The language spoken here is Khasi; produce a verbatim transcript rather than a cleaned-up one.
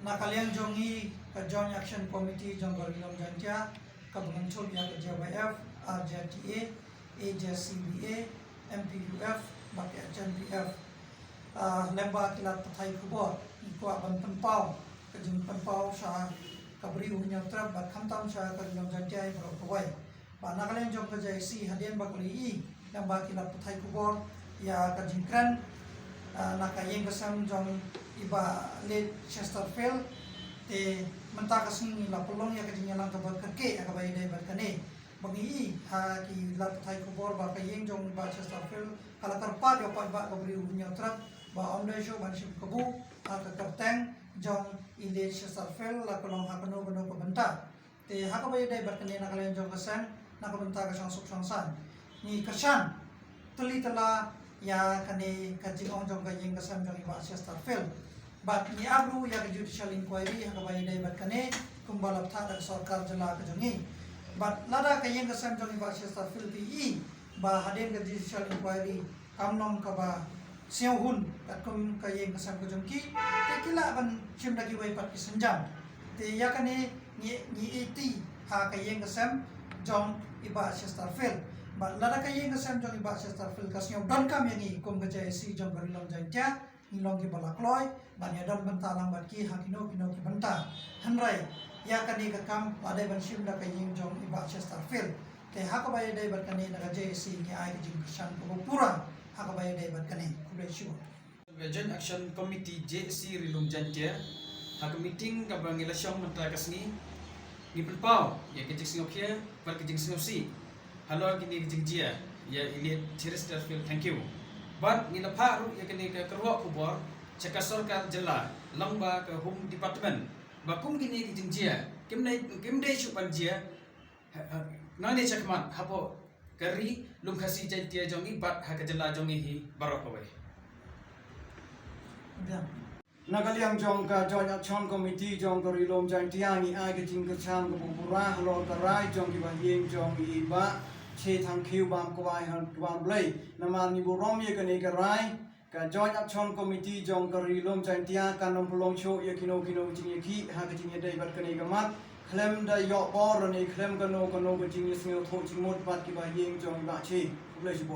Na ka liang jong ngi ka Joint Action Committee jong ka Ri Lum Jaintia, kaba kynthup ïa ka J Y F, R J T A, A J C B A, M P U F bad ka H N P F, ah, lem bad ki lad pathai khubor, ngi kwah ban pynpaw ka jingpynpaw sha ka Bri U Hynñiewtrep bad khamtam sha ka Ri Lum Jaintia baroh kawei. Bad na ka liang jong ka J A C, hadien ba ka la ïohi lem bad ki lad pathai khubor ïa ka jingkren, ah, na ka ïing ka sem jong i Bah Late Chesterfield, te mynta ka sngi ngi la pynlong ïa ka jingïalang kaba kyrkieh ha kaba ïadei bad kane. Ba ngi ïohi ha ki lad pathai khubor ba ka ïing jong i Bah Chesterfield ka la kyrpad ïa u paidbah ka Bri U Hynñiewtrep ba ym dei shuh ban shim kabu ha ka kyrteng jong i Late Chesterfield, la ka long ha kano kano ka bynta. Te ha kaba ïadei bad kane, na ka liang jong ka seng, na ka bynta ka shongsuk shongsaiñ, ngi kyrshan tylli tylla ïa kane ka jingong jong ka ïing ka sem jong i Bah Chesterfield. Bad ngi ap ruh ïa ka judicial inquiry ha kaba ïadei bad kane, kumba la bthah da ka sorkar jylla ka jong ngi. Bad lada ka ïing ka sem jong i Bah Chesterfield ka ïohi ba hadien ka judicial inquiry kam long kaba sngewhun katkum ka ïing ka sem ka jong ki, te ki lah ban shim da kiwei pat ki sienjam. Te ïa kane ngi, ngi ïaiti ha ka ïing ka sem jong i Bah Chesterfield. Bad lada ka ïing ka sem jong i Bah Chesterfield ka sngew donkam ïa ngi kum ka J A C jong ka Ri Lum Jaintia, ngi long kiba la kloi ban ïadon bynta lang bad ki ha kino kino ki bynta. Hynrei ïa kane ka kam la dei ban shim da ka ïing jong i Bah Chesterfield. Te ha kaba ïadei bad kane, na ka J A C ngi ai ka jingkyrshan kaba pura ha kaba ïadei bad kane. Khublei shibun. Ka Joint Action Committee J A C Ri Lum Jaintia, ha ka meeting kaba ngi la shong mynta ka sngi, ngi pynpaw ïa ka jingsngewkhia bad ka jingsngewsih halor kine ki jingjia ïa i Late Chesterfield Thangkhiew. Bad ngi la phah ruh ïa kane ka kyrwoh khubor sha ka sorkar jylla, lyngba ka Home Department, ba kum kine ki jingjia kim dei, kim dei shuh ban jia ha, ha, nangne shakhmat hapoh ka Ri Lum Khasi Jaintia jong ngi bad ha ka jylla jong ngi hi baroh kawei. Na ka liang jong ka Joint Action Committee jong ka Ri Lum Jaintia, ngi ai ka jingkyrshan kaba pura halor ka rai jong ki bahaïing jong i Bah Che Thangkhiew Bamkwai ha Kynrad Blei. Namar ngi burom ïa kane ka rai, ka Joint Action Committee jong ka Ri Lum Jaintia kan ym pynlong shuh ïa kino kino ki jingïakhih ha ka jingïadei bad kane ka mat khlem da ïoh bor ne khlem kano kano ka jingïasngewthuh jingmut bad ki bahaïing jong i Bah Che. Khublei shibun.